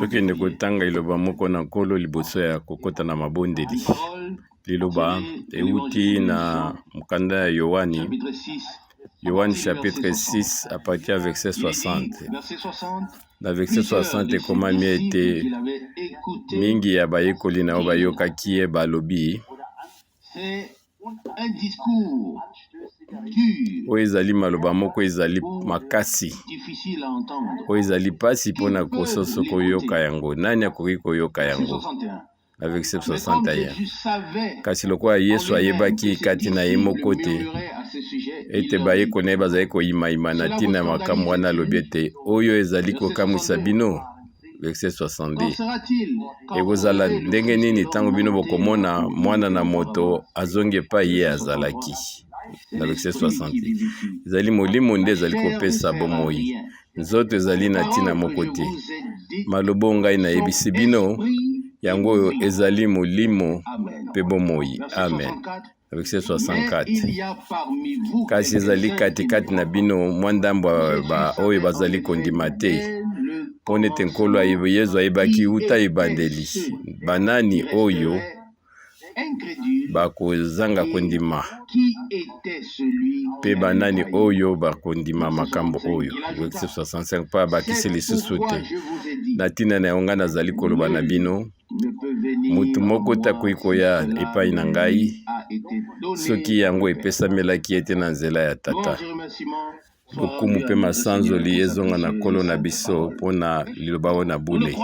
Tokende kotanga liloba moko na Nkolo liboso ya kokota na mabondeli. Liloba euti na mokanda ya Yoane, Yoane chapitre 6 à partir ya verset 60. Na verset 60 ekomami ete mingi ya bayekoli na yo bayokaki ye balobi, Oyo ezali maloba moko ezali makasi, oyo ezali mpasi mpo na kososo koyoka yango. Nani akoki koyoka yango? Na verset 61. Kasi lokola Yesu ayebaki kati na ye moko te ete bayekoli na ye bazali koyimayima na ntina ya makambo wana, alobi ete oyo ezali kokamwisa bino Verset 62. Ekozala ndenge nini ntango bino bokomona mwana na moto azongi epai ye azalaki? Na verset 60. Ezali molimo nde ezali kopesa bomoi. Nzoto ezali na ntina moko te. Maloba oyo ngai nayebisi bino, yango oyo ezali molimo mpe bomoi. Amen. Verset 64. Kasi ezali katikati na bino mwa ndambo ba oyo bazali kondima te, mpo nete Nkolo Yezu ayebaki uta ebandeli banani oyo bakozanga kondima mpe banani oyo bakondima makambo oyo. Verset 65. Mpo abakisi lisusu te, na ntina na yango ngai nazali koloba na bino, Moto moko te akoki koya epai na ngai soki yango epesamelaki ye te na nzela ya Tata. Lokumu mpe masanzoli ezonga na Nkolo na biso mpo na liloba oyo na bule.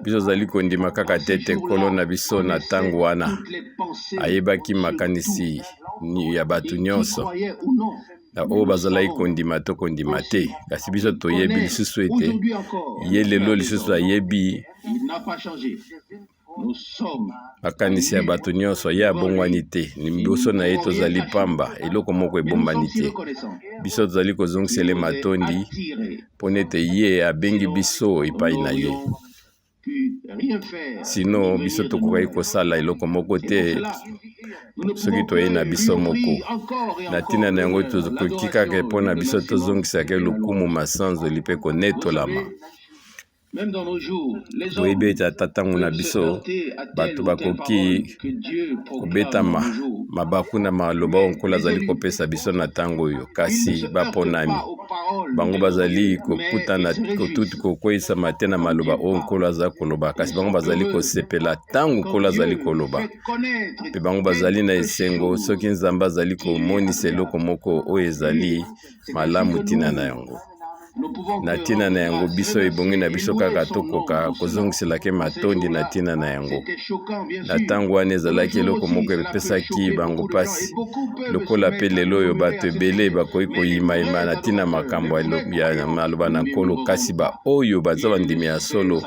Biso tozali kondima kaka te ete Nkolo na biso na ntango wana ayebaki makanisi ya bato nyonso na oyo bazalaki kondima to kondima te, kasi biso toyebi lisusu ete ye lelo lisusu ayebi makanisi ya bato nyonso. Ye abongwani te, liboso na ye tozali pamba, eloko moko ebombani te. Biso tozali kozongisela ye matondi mpo nete ye abengi biso epai na ye. Sino biso tokokaki kosala eloko moko te soki toyei na biso moko. Na ntina na yango tokoki kaka mpo na biso tozongisaka lokumu, masanzoli mpe konetolama. Boyebi ete ata ntango na biso bato bakoki kobetama mabaku na maloba oyo Nkolo azali kopesa biso na ntango oyo, kasi baponami bango bazali kokutana kokweisama te na maloba oyo Nkolo azali koloba, kasi bango bazali kosepela ntango Nkolo azali koloba, mpe bango bazali na esengo soki Nzambe azali komonisa eloko moko oyo ezali malamu ntina na yango. Na ntina na yango, biso ebongi na biso kaka tokoka kozongiselaka ye matondi na ntina na yango. Na ntango wana ezalaki eloko moko epesaki bango mpasi, lokola mpe lelo oyo bato ebele bakoki koyimayima na ntina makambo ya maloba na Nkolo, kasi baoyo baza bandimi ya solo,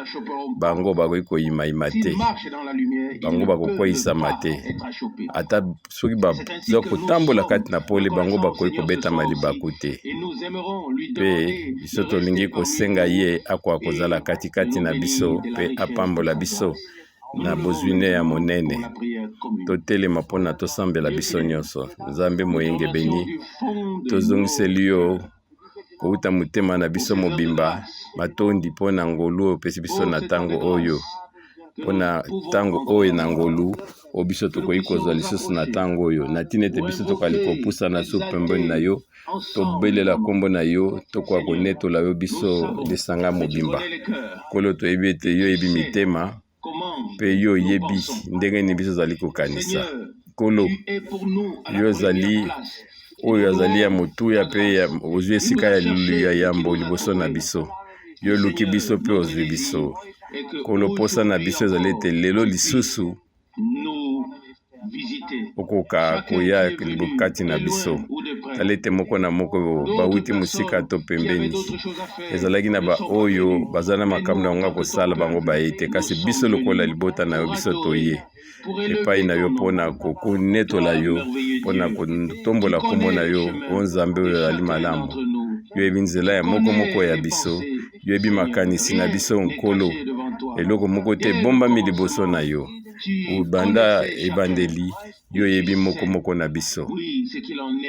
bango bakoki koyimayima te, bango bakokweisama te ata soki baza kotambola kati na pole, bango bakoki kobetama libaku te. Mpe biso tolingi kosenga ye akoka kozala katikati na biso mpe apambola biso na bozwi ne ya monene. Totelema mpo na tosambela biso nyonso. Nzambe moyengebeni, tozongiseli yo kowuta motema na biso mobimba matondi mpo na ngolu oyo opesi biso na ntango oyo, mpo na ntango oyo na ngolu oyo biso tokoki kozwa lisusu na ntango oyo, na ntina ete biso tokali kopusana su pembeni na yo, tobelela nkombo na yo, tokoka konetola yo biso lisanga mobimba. Nkolo, toyebi ete yo oyebi mitema mpe yo oyebi ndenge nini biso tozali kokanisa. Nkolo, yo ozali oyo azali ya motuya mpe ozwi esika ya yambo liboso na biso. Yo oluki biso mpe ozwi biso. Nkolo, mposa na biso ezali ete lelo lisusu okoka koya kati na biso. Tala ete moko na moko bawuti mosika to pembeni, ezalaki na baoyo baza na makambo na bango ya kosala, bango baye te, kasi biso lokola libota na yo, biso toye epai na yo mpo na konetola yo, mpo na kotombola nkombo na yo, o Nzambe oyo azali malamu. Yo oyebi nzela ya moko moko ya biso, yo oyebi makanisi na biso, Nkolo. Eloko moko te ebombami liboso na yo. Banda ebandeli, yo oyebi moko moko na biso,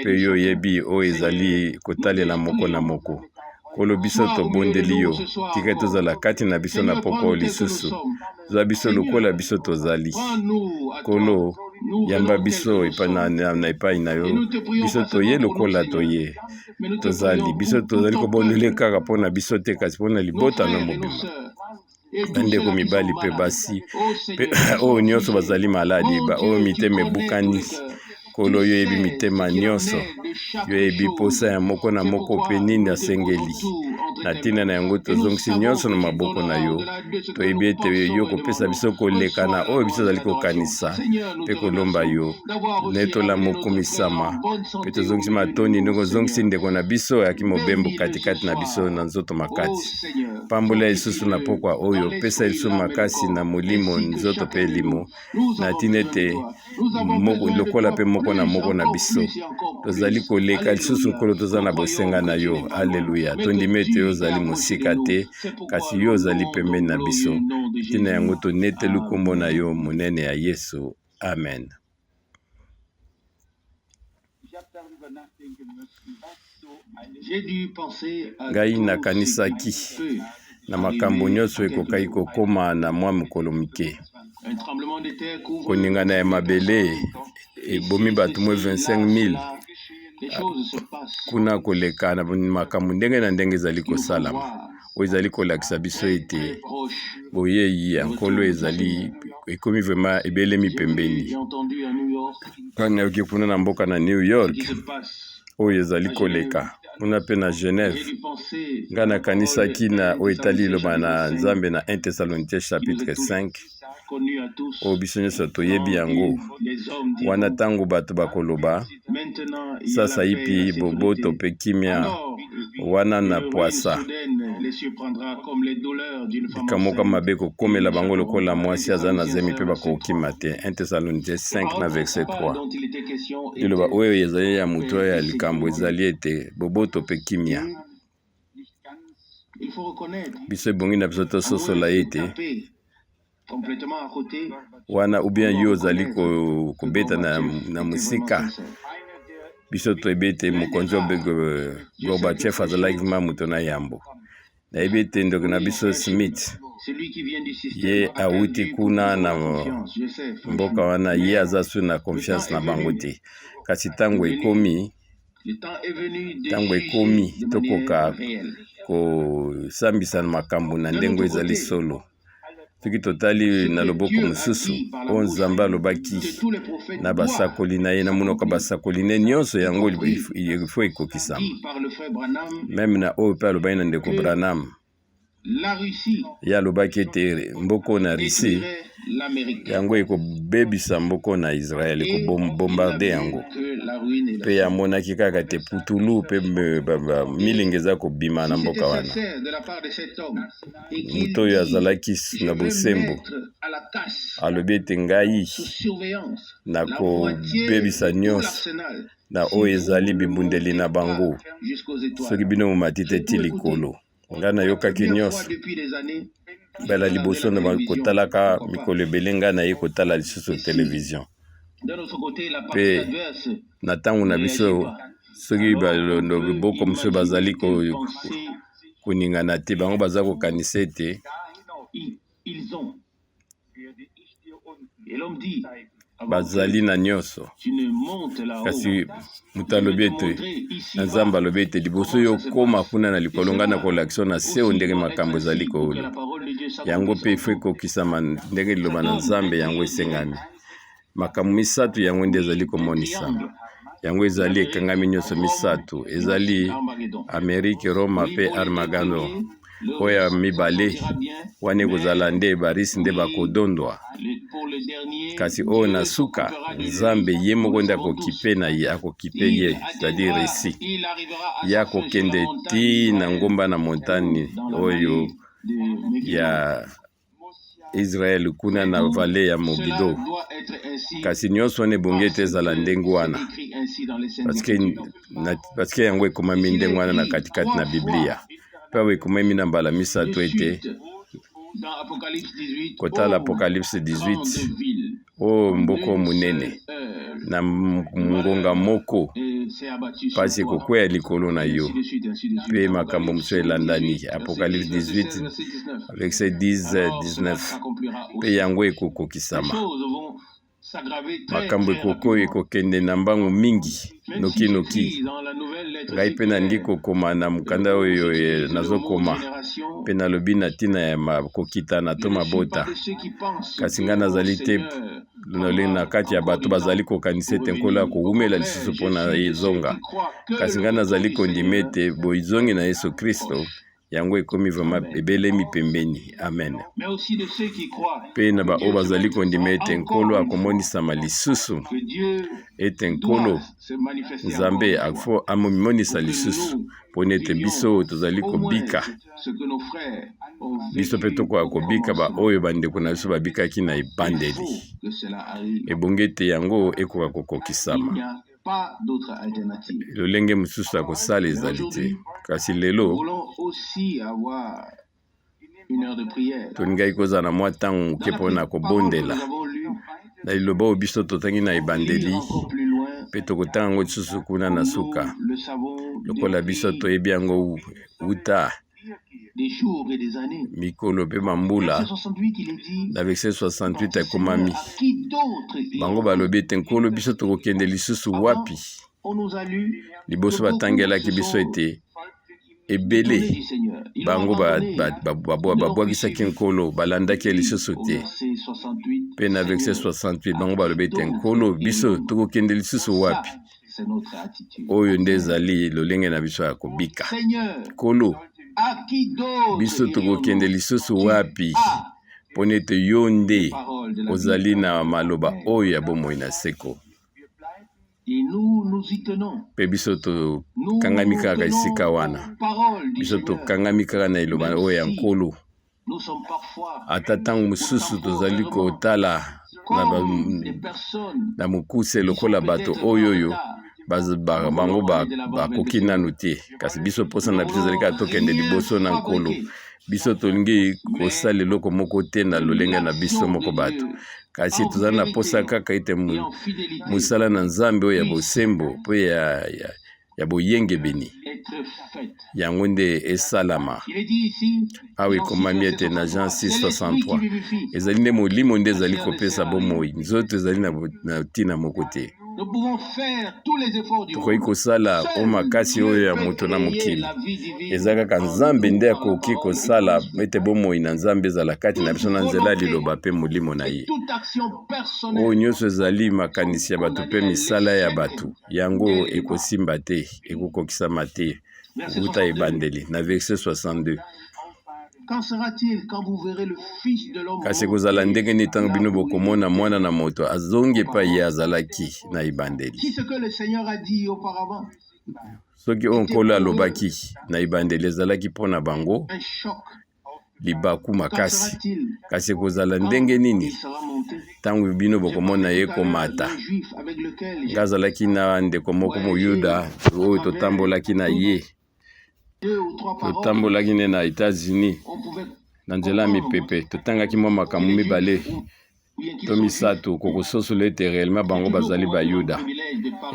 mpe yo oyebi oyo ezali kotalela moko na moko. Nkolo, biso tobondeli yo, tika tozala kati na biso na pokwa oyo lisusu. Zwa biso lokola biso tozali. Nkolo, yamba biso epai na, na, na epai na yo. Biso toye lokola toye tozali. Biso tozali kobondela kaka mpo na biso te, kasi mpo na libota na mobimba. Bandeko mibali mpe basi mpe oyo nyonso bazali maladi, oyo mitema ebukani. Nkolo, yo oyebi mitema nyonso, yo oyebi posa ya moko na moko mpe nini asengeli. Na ntina na yango tozongisi nyonso na maboko na yo. Toyebi ete yo kopesa biso koleka na oyo biso tozali kokanisa mpe kolomba yo. Netola mokumisama mpe tozongisi matondi ndenge ozongisi ndeko na biso ayaki mobembo katikati na biso na nzoto makasi. Pambola lisusu na pokwa oyo, pesa lisusu makasi na molimo, nzoto mpe elimo, na ntina ete moko, lokola mpe moko na moko na biso tozali koleka lisusu. Nkolo, toza na bosenga na yo. Aleluya! Tondimi ete yo ozali mosika te, kasi yo ozali pembeni na biso. Ntina yango toneteli nkombo na yo monene ya Yesu. Amen. Ngai nakanisaki na makambo nyonso ekokaki kokoma na mwa mokolo mike. Koningana ya mabele ebomi bato mwa 25 000 kuna koleka na makambo ndenge na ndenge ezali kosalama, oyo ezali kolakisa biso ete boyei ya Nkolo ezali ekomi vraiment ebelemi pembeni. Ngai nayoki kuna na mboka na New York oyo ezali koleka kuna mpe na Genève. Ngai nakanisaki na oyo etali liloba na Nzambe na 1 Thessaloniciens chapitre 5, oyo biso nyonso toyebi yango, wana ntango bato bakoloba sasaipi boboto mpe kimia, wana na pwasa likambo mabe kokomela bango lokola mwasi aza na zemi mpe bakokima te. 1 Thessaloniciens 5 na verset 3. Liloba oyo ezali ya moto ya likambo ezali ete boboto mpe kimia. Biso ebongi na biso tososola ete wana ou bien yo ozali kobeta na mosika. Biso toyebi ete mokonzi Gorbachev azalaki vraiment moto na yambo. Nayebi ete ndeko na biso Smith, ye awuti kuna na mboka wana, ye aza su na confiance na bango te. Kasi ntango ekomi, ntango ekomi tokoka kosambisa makambo na ndenge ezali solo. Soki totali na loboko mosusu, oyo Nzambe alobaki na basakoli na ye, na monoko ya basakoli ne nyonso, yango il faut ekokisama. Même na oyo mpe alobaki na ndeko Branham, ye alobaki ete mboka na Russie yango ekobebisa mboka na Israel, ekobombarde yango. Mpe amonaki kaka te putulu mpe milinga eza kobima na mboka wana. Moto oyo azalaki na bosembo alobi ete ngai nakobebisa nyonso na oyo ezali bibundeli na bango soki bino momati te ti likolo. Ngai nayokaki nyonso mbala liboso na kotalaka mikolo ebele, ngai naye kotala lisusu televizio. Mpe na ntango na biso, soki loboko mosusu bazali koningana te, bango baza kokanisa ete bazali na nyonso. Kasi moto alobi ete na Nzambe alobi ete liboso yo okóma kuna na likolo, ngai na kolakisa na se oyo ndenge makambo ezali koloba yango, mpe il faut ekokisama ndenge liloba na Nzambe yango esengami. Makambo misato yango nde ezali komonisama, yango ezali ekangami nyonso misato, ezali Amerike, Roma mpe Armagano. Oyo ya mibale wana ekozala nde Barisi nde bakodondwa, kasi oyo na suka, Nzambe ye moko nde akokipe na ye, akokipe ye, c'est-à-dire Russie. Ye akokende ti na ngomba na montagne oyo ya Israel kuna na vallée ya Mogido. Kasi nyonso wana ebongi ete ezala ndenge wana parce que yango ekomami ndenge wana na katikati na Biblia. Mpe awa ekomami na mbala misato ete kotala Apocalypse 18, oyo mboka monene na ngonga moko. Mpasi ekokwea likolo na yo, mpe makambo mosusu elandani. Apocalypse 18 verset 10 19. Mpe yango ekokokisama. Makambo ekoko ekokende na mbangu mingi noki noki. Ngai mpe nalingi kokoma na mokanda oyo eh, nazokoma mpe nalobi na ntina ya kokitana to mabota, kasi ngai nazali te na kati ya bato bazali kokanisa ete Nkolo akowumela lisusu mpo na ezonga, kasi ngai nazali kondima ete bozongi na Yesu Kristo yango ekomi vraiment ebelemi pembeni. Amen. Mpe na baoyo bazali kondima ete Nkolo akomonisama lisusu, ete Nkolo Nzambe afo amomimonisa lisusu mpo na ete biso oyo tozali kobika, biso mpe tokoka kobika baoyo bandeko na biso babikaki na ebandeli. Ebongi ete yango ekoka kokokisama. Lolenge mosusu ya kosala ezali te. Kasi lelo tolingaki kozala na mwa ntango moke mpo na kobondela na liloba oyo biso totangi na ebandeli, mpe tokotanga yango lisusu kuna na suka, lokola biso toyebi yango uta mikolo mpe bambula. Na verset 68 ekomami, bango balobi ete, Nkolo, biso tokokende lisusu wapi? Liboso batangelaki biso ete ebele bango babwakisaki Nkolo, balandaki ye lisusu te. Mpe na verset 68 bango balobi ete, Nkolo, biso tokokende lisusu wapi? Oyo nde ezali lolenge na biso ya kobika. Nkolo, biso tokokende lisusu wapi? Mpo ete yo nde ozali na maloba oyo ya bomoi na seko. Mpe biso tokangami kaka esika wana, biso tokangami kaka na liloba oyo ya Nkolo. Ata ntango mosusu tozali kotala na mokuse lokola bato oyo oyo bango bakoki nanu te, kasi biso mposa na biso ezali kaka tokende liboso na Nkolo. Biso tolingi kosala eloko moko te na lolenge na biso moko bato, kasi tozali na mposa kaka ete mosala na Nzambe oyo ya bosembo mpe ya boyengebeni yango nde esalama. Awa ekomami ete na Jean 6:63, ezali nde Molimo nde ezali kopesa bomoi, nzoto ezali na ntina moko te. Tokoki kosala o makasi oyo ya moto na mokili, eza kaka Nzambe nde akoki kosala ete bomoi na Nzambe ezala kati na biso na nzela ya liloba mpe Molimo na ye. Oyo nyonso ezali makanisi ya bato mpe misala ya bato, yango ekosimba te, ekokokisama te wuta ebandeli. Na verset 62, kasi ekozala ndenge nini ntango bino bokomona Mwana na Moto azongi epai ye azalaki na ebandeli? Soki oyo Nkolo alobaki na ebandeli ezalaki mpo na bango libaku makasi, kasi ekozala ndenge nini ntango bino bokomona ye komata? Nga azalaki na ndeko moko Moyuda oyo totambolaki na ye, totambolaki nde na Etats-Unis na nzela ya mipepe. Totangaki mwa makambo mibale to misato kokososola ete réellement bango bazali Bayuda.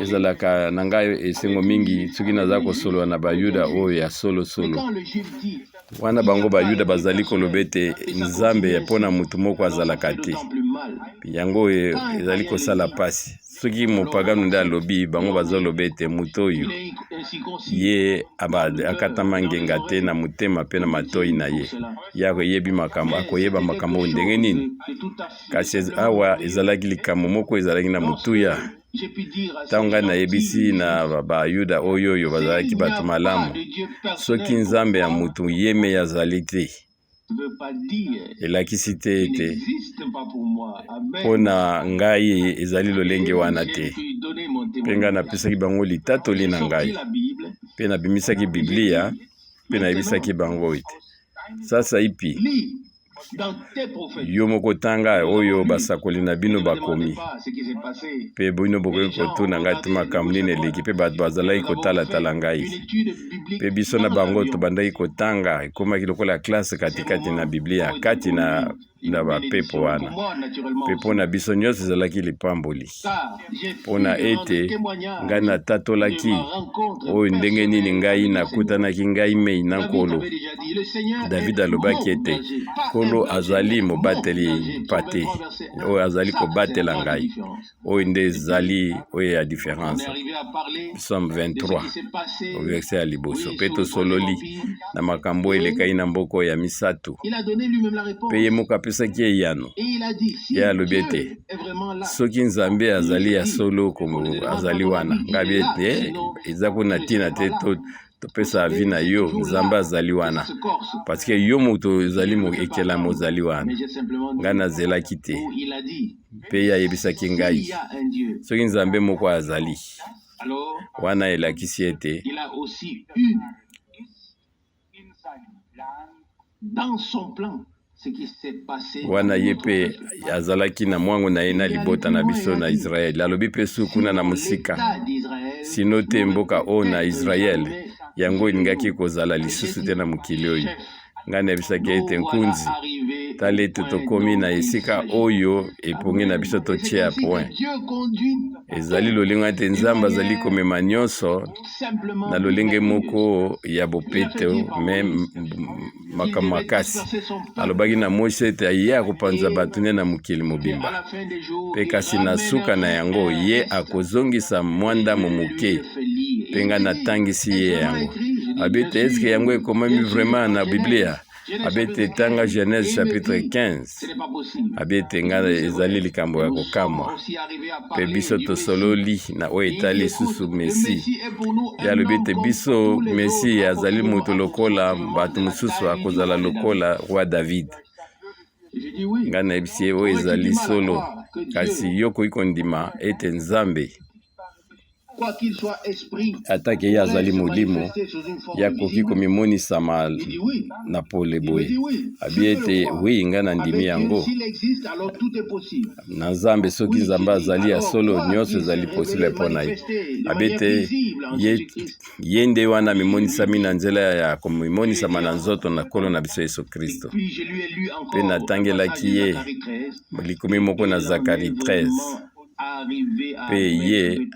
Ezalaka na ngai esengo mingi soki naza kosolola na Bayuda oyo ya solosolo. Wana bango Bayuda bazali koloba ete Nzambe ya mpo na motu moko azalaka te, yango ezali kosala mpasi. Soki mopagano nde alobi, bango bazoloba ete moto oyo ye akatama ngenga te na motema mpe na matoi na ye, ye akoyebi makambo, akoyeba makambo oyo ndenge nini? Kasi awa ezalaki likambo moko ezalaki na motuya. Ntango ngai nayebisi na Bayuda oyo oyo bazalaki bato malamu, soki Nzambe ya motu ye mei azali te, elakisi te ete mpo na ngai ezali lolenge wana te. Mpe ngai napesaki bango litatoli na ngai, mpe nabimisaki Biblia, mpe nayebisaki bango ete sasa ipi yo moko tanga oyo basakoli na bino bakomi, mpe bino bokoki kotuna ngai te makambo nini eleki. Mpe bato bazalaki kotalatala ngai, mpe biso na bango tobandaki kotanga, ekomaki lokola classe katikati na Biblia kati na na bapepo wana. Mpe mpo na biso nyonso ezalaki lipamboli, mpo na ete ngai natatolaki oyo ndenge nini ngai nakutanaki ngai mei na Nkolo. David alobaki ete Nkolo azali mobateli mpate oyo azali kobatela ngai. Oyo nde ezali oyo ya différence. Psaume 23 verset ya liboso. Mpe tosololi na makambo oyo elekaki na mboka oyo ya misato, mpe ye moko apesaki eyano. Ye alobi ete soki Nzambe azali ya solo, azali wana. Ngai ete eza kuna ntina te to topesa avi na yo. Nzambe azali wana parce que yo moto ozali ekelamo, ozali wana. Ngai nazelaki te, mpe ye ayebisaki ngai soki Nzambe moko azali wana, elakisi ete wana ye mpe azalaki na mwango na ye na libota na biso na Israele. Alobi mpe su kuna na mosika, sino te mboka oyo na Israele yango elingaki kozala lisusu te na mokili oyo. Ngai nayebisaki ete nkunzi, tala ete tokomi na esika oyo epongi na biso totia point. Ezali lolingo ete Nzambe azali komema nyonso na lolenge moko ya bopeto me makambo makasi. Alobaki na Mose ete ye akopanza bato nde na mokili mobimba, mpe kasi na suka na yango ye akozongisa mwa ndambo moke. Mpe ngai natangisi ye yango. Abi ete eske yango ekomami vraiment na Biblia? Abi ete tanga Genèse chapitre 15. Abi ete ngai ezali likambo ya kokamwa. Mpe biso tosololi na oyo etali lisusu Messi. Ye alobi ete biso Messi azali moto lokola bato mosusu, akozala lokola roi David. Ngai nayebisi ye oyo ezali solo, kasi yo okoki kondima ete Nzambe, atake ye azali molimo, ye akoki komimonisama na pole boye? Abi ete wi, ngai nandimi yango na Nzambe. Soki Nzambe azali ya solo, nyonso ezali possible mpo na ye. Abi ete ye nde wana amimonisami na nzela ya komimonisama na nzoto na Nkolo na biso Yesu Kristo. Mpe natangelaki ye likomi moko na Zakari 13, mpe ye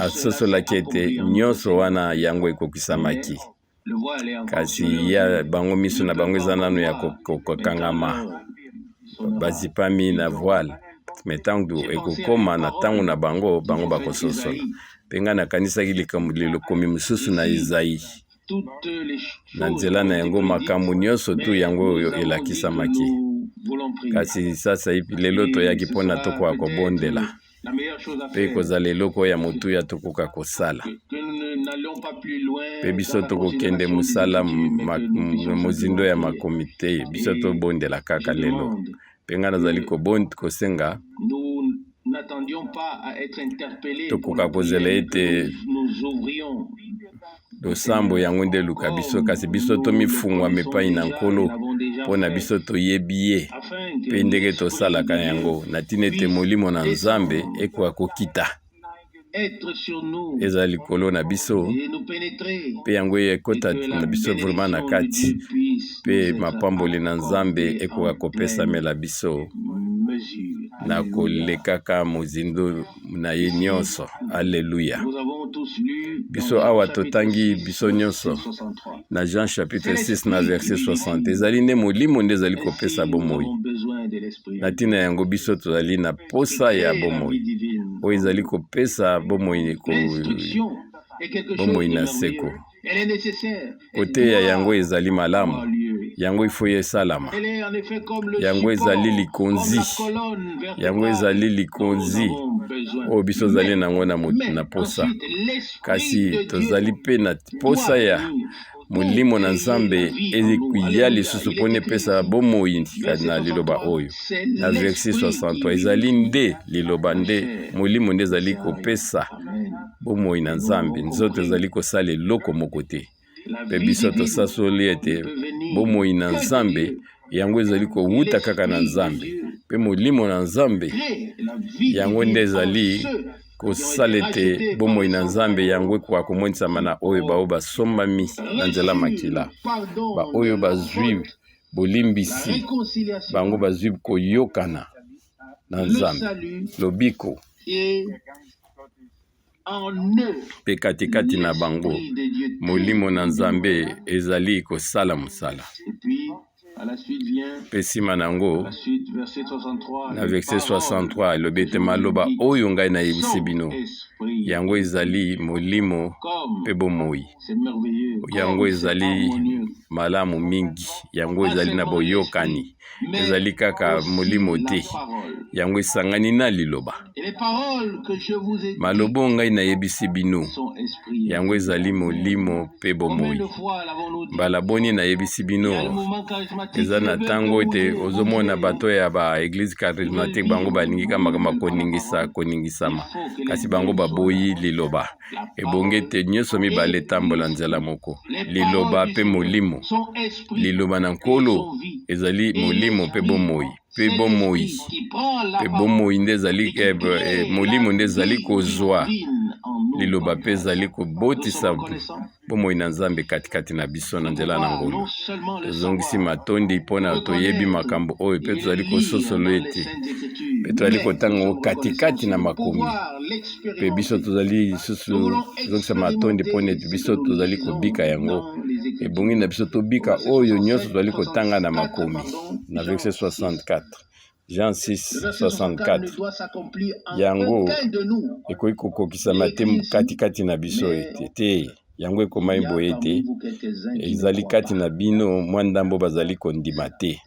asosolaki ete nyonso wana yango ekokisamaki, kasi ya bango miso na bango eza nano ya kokangama, bazipami na voile. Me ntango ekokoma na ntango na bango, bango bakososola. Mpe ngai nakanisaki likambo lilokomi mosusu na Ezayi, na nzela na yango makambo nyonso tu yango oyo elakisamaki. Kasi sasa lelo toyaki mpona tokoka kobondela, mpe kozala eloko ya motuya tokoka kosala. Mpe biso tokokende mosala mozindo ya makomi te, biso tobondela kaka lelo. Mpe ngai nazali kosenga tokoka kozela ete losambo yango nde eluka biso, kasi biso tomifungwama epai na Nkolo, mpo na biso toyebi ye mpe ndenge tosalaka yango, na ntina ete Molimo na Nzambe ekoka kokita ezala likolo na biso, mpe yango ekota na biso vraiment na kati, mpe mapamboli na Nzambe ekoka kopesamela biso na kolekaka mozindo na ye nyonso. Alleluya. Biso awa totangi biso nyonso na Jean chapitre 6 na verset 60. Ezali nde Molimo nde ezali kopesa bomoi. Na ntina yango biso tozali na posa ya bomoi oyo ezali kopesa bomoi, bomoi na seko. Koteya yango ezali malamu, yango ifo esalama. Yango ezali likonzi, yango ezali likonzi oyo biso tozali nango na posa. Kasi tozali mpe na posa ya Molimo na Nzambe eya lisusu mpona epesa bomoi na liloba oyo. Na verset 63, ezali nde liloba nde Molimo nde ezali kopesa bomoi na Nzambe. Nzoto ezali kosala eloko moko te. Mpe biso tosasoli ete bomoi na Nzambe yango ezali kowuta kaka na Nzambe, mpe Molimo na Nzambe yango nde ezali kosala ete bomoi na Nzambe yango ekoka komonisama na oyo baoyo basombami na nzela makila, baoyo bazwi Bolimbisi, bango bazwi koyokana na Nzambe, lobiko, mpe katikati na bango Molimo na Nzambe ezali kosala mosala. Mpe nsima na yango, na verset 63 elobi ete maloba oyo ngai nayebisi bino, yango ezali molimo mpe bomoi. Yango ezali malamu mingi, yango ezali na boyokani, ezali kaka molimo te, yango esangani na liloba. Maloba oyo ngai nayebisi bino, yango ezali molimo mpe bomoi. Mbala boni nayebisi bino, eza na ntango ete ozomona bato ya ba eglise charismatique, bango balingi kaka makambo ya koningisa koningisama, kasi bango baboyi liloba. Ebongi ete nyonso mibale etambola nzela moko, liloba mpe molimo. Liloba na Nkolo ezali molimo mpe bomoi, mpe bomoi, mpe bomoi nde ezali eh, eh, molimo nde ezali kozwa liloba mpe ezali kobotisa bomoi na Nzambe katikati na biso na nzela na ngolu. Tozongisi matondi mpo na toyebi makambo oyo mpe tozali kososolo ete mpe tozali kotanga yango katikati na makomi, mpe biso tozali lisusu tozongisa matondi mpo na ete biso tozali kobika yango. Ebongi na biso tobika oyo nyonso tozali kotanga na makomi. Na verset 64 Jean 6, 64 yango ekoki kokokisama te katikati na biso ete te yango ekomami boye ete ezali kati na bino mwa ndambo bazali kondima te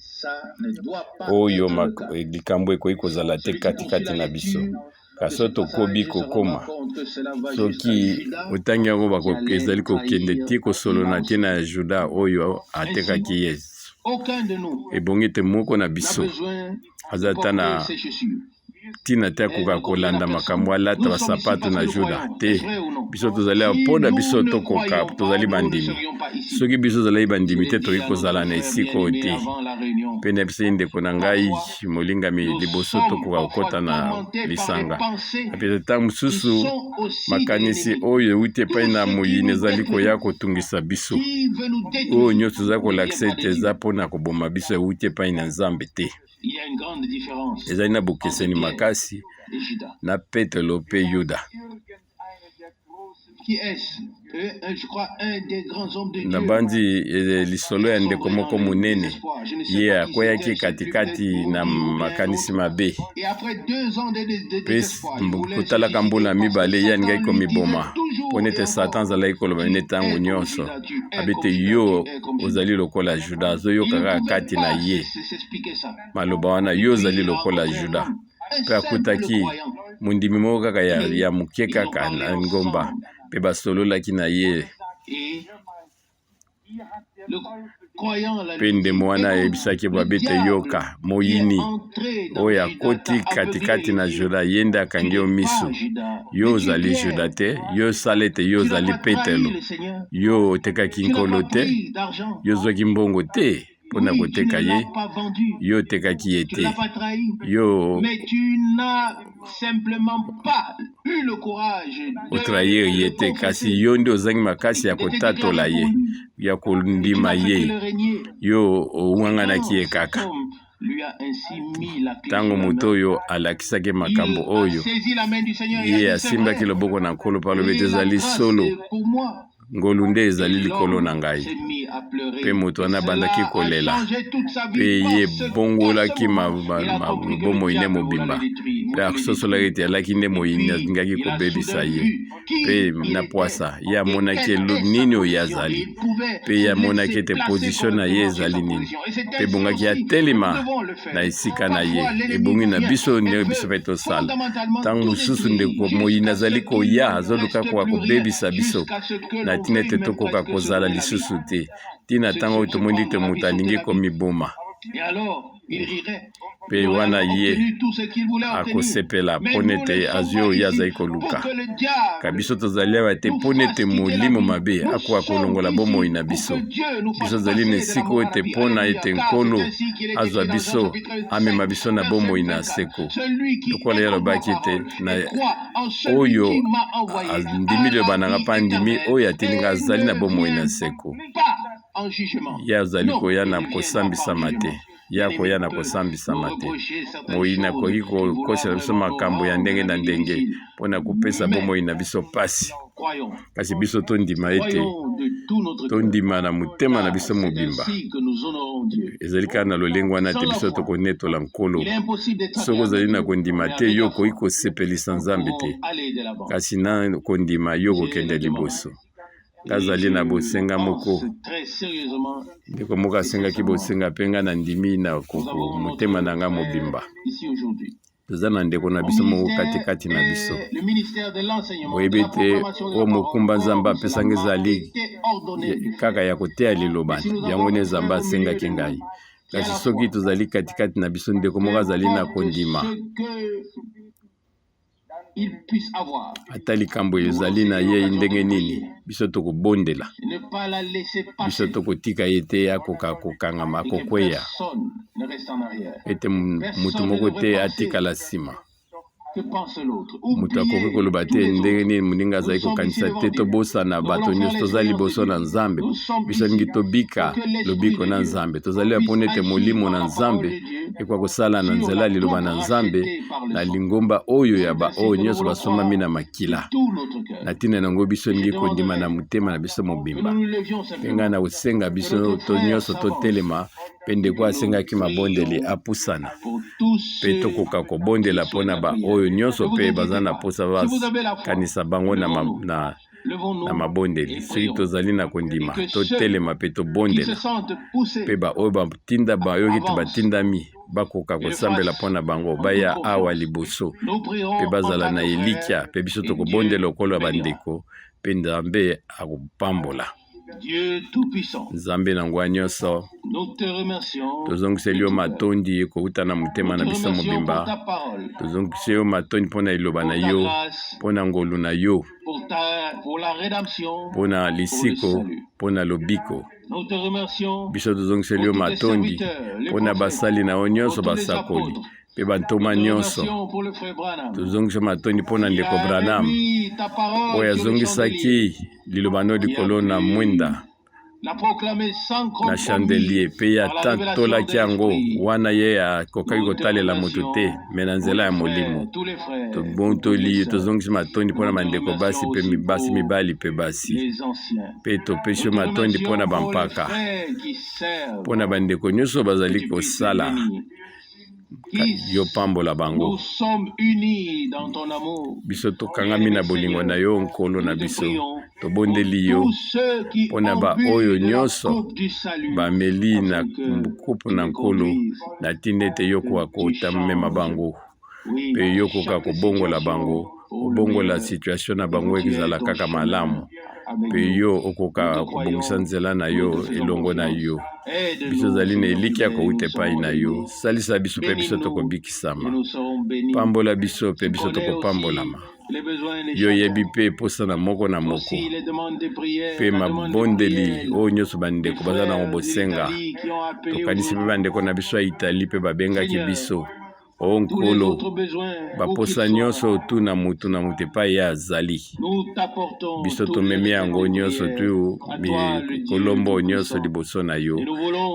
oyo likambo ekoki kozala te katikati na biso. Kasi soki tokobi kokoma, soki otangi yango, ezali kokende ti kosolola na ntina ya Juda oyo atekaki Yesu. Ebongi ete moko na biso aza ata na ntina te akoka kolanda makambo alata basapato na Juda te. Biso tozali awa mpo na biso tokoka, tozali bandimi. Soki biso tozalaki bandimi te, tokoki kozala na esika oyo te. Mpe na biso ndeko na ngai molingami, liboso tokoka kokɔta na lisanga, mpe ntango mosusu makanisi oyo euti epai na moyini ezali koya kotungisa biso. Oyo nyonso eza kolakisa ete eza mpo na koboma biso euti epai na Nzambe te. Ezali na bokeseni makasi na Petelo mpe Yuda. Nabanzi eh, lisolo ya ndeko moko monene, ye akweyaki katikati na makanisi mabe, mpe kotalaka mbula mibale ye alingaki komiboma, mpo nete Satan azalaki koloba nde ntango nyonso abete yo ozali lokola Juda. Azoyoka kaka kati na ye maloba wana, yo ozali lokola Juda. Mpe akutaki mondimi moko kaka ya, ya moke kaka na ngomba, mpe basololaki na ye. Mpe ndemo wana ayebisaki babe ete, Yoka, moyini oyo akoti katikati na Juda, ye nde akangi yo miso. Yo ozali Juda te, yo sala ete yo ozali Petelo. Yo otekaki Nkolo te, yo ozwaki mbongo te mpo na koteka ye, yo otekaki ye te, yo otrahir ye te, kasi yo nde ozangi makasi ya kotatola ye, ya kondima ye, yo owanganaki ye kaka. Ntango moto oyo alakisaki makambo oyo, ye asimbaki loboko na Nkolo mpe alobi ete ezali solo, ngolu nde ezali likolo na ngai. Mpe moto wana abandaki kolela, mpe ye bongolaki bomoi nde mobimba, mpe asosolaki ete alaki nde moyini alingaki kobebisa ye. Mpe na pwasa ye amonaki elo nini oyo ye azali, mpe ye amonaki ete position na ye ezali nini, mpe ebongaki atelema na esika na ye. Ebongi na biso ndenge biso mpe tosala. Ntango mosusu ndeko moyini azali koya, azoluka koka kobebisa biso na ntina ete tokoka kozala lisusu te, ntina ntango oyo tomoni ete moto alingi komiboma. Mpe wana ye akosepela mpo nete azwi oyo ye azali koluka. Ka biso tozali awa te mpo nete molimo mabe akoka kolongola bomoi na biso. Biso tozali na esika oyo te mpo na ete Nkolo azwa biso, amema biso na bomoi na seko. Lokola ye alobaki ete na oyo andimi liloba na ngai mpe andimi oyo atindi ngai azali na bomoi na seko. Ye azali koya na kosambisama te. Ye akoya na kosambisama te. Moyini akoki kokosela biso makambo ya ndenge na ndenge mpo na kopesa bomoi na biso mpasi, kasi biso tondima ete tondima na motema na biso mobimba. Ezali kaka na lolenge wana te biso tokonetola Nkolo. Soki ozali na kondima te, yo okoki kosepelisa Nzambe te, kasi na kondima yo okokende liboso. Nazali na bosenga moko. Ndeko moko asengaki bosenga mpe ngai nandimi na motema na ngai mobimba. Toza na ndeko na biso moko katikati na biso. Boyebi ete oyo mokumba Nzambe apesanga ezali kaka ya koteya liloba. Yango nde Nzambe asengaki ngai. Kasi soki tozali katikati na biso ndeko moko azali na kondima, ata likambo ezali na ye ndenge nini, biso tokobondela, biso tokotika ye te akoka kokangama, akokweya, ete moto moko te atikala nsima. Moto akoki koloba te ndenge nini moninga azali kokanisa te. Tobosana bato nyonso, tozali liboso na Nzambe. Biso alingi tobika lobiko na Nzambe. Tozali mpona ete Molimo na Nzambe ekoka kosala na nzela ya liloba na Nzambe na lingomba oyo ya baoyo nyonso basombami na makila. Na ntina na yango biso elingi kondima na motema na biso mobimba. Mpe ngai na kosenga biso to nyonso totelema, mpe ndeko asengaki mabondeli apusana, mpe tokoka kobondela mpo na baoyo nyonso mpe baza na mposa bakanisa bango na, na na mabondeli. Soki tozali na kondima, totelema mpe tobondela, mpe baoyo batinda bayoki ete batindami bakoka kosambela mpo na bango, baya awa liboso mpe bazala na elikya, mpe biso tokobondela lokola bandeko, mpe Nzambe akopambola. Nzambe na nguya nyonso, tozongiseli yo matondi kouta na motema na biso mobimba. Tozongiseli yo matondi mpo na liloba na yo, mpo na ngolu na yo, mpo na lisiko, mpo na lobiko. Biso tozongiseli yo matondi mpo na basali na yo nyonso, basakoli mpe bantoma nyonso. Tozongisa matondi mpo na ndeko Branham oyo azongisaki liloba no likolo na mwinda na chandelier mpe ye atatolaki yango wana ye akokaki kotalela moto te me na nzela ya molimo. Tobontoli, tozongisi matondi mpo na bandeko basi mpe basi mibali mpe basi, mpe topesi yo matondi mpo na bampaka, mpo na bandeko nyonso bazali kosala yo pambola bango. Biso tokangami na bolingo na yo, Nkolo na biso. Tobondeli yo mpo na baoyo nyonso bameli na kopo na Nkolo, na ntina ete yo okoka kotamema bango mpe yo okoka kobongola bango, obongola situation na bango ezala kaka malamu, mpe yo okoka kobongisa nzela na yo elongo na yo. Biso ozali na elikya kouta epai na yo. Salisa biso mpe biso tokobikisama. Pambola biso mpe biso tokopambolama. Yo oyebi mpe mposa na moko na moko mpe mabondeli oyo nyonso bandeko baza nango bosenga. Tokanisi mpe bandeko na biso ya Italie mpe babengaki biso. O Nkolo, baposa nyonso tu na moto na moto epai ye azali, biso tomemi yango nyonso tu kolombo nyonso liboso na yo,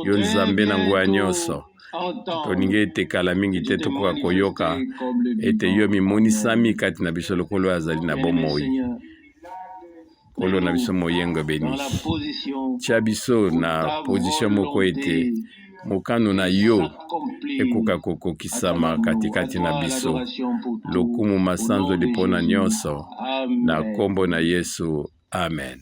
yo Nzambe na nguya nyonso. Tolingi ete kala mingi te tokoka koyoka ete yo mimonisami kati na biso lokola oyo azali na bomoi. Nkolo na biso moyengebeni, tia biso na position moko ete mokano na yo ekoka kokokisama katikati na biso. Lokumu masanzoli mpo na nyonso, na nkombo na Yesu, amen.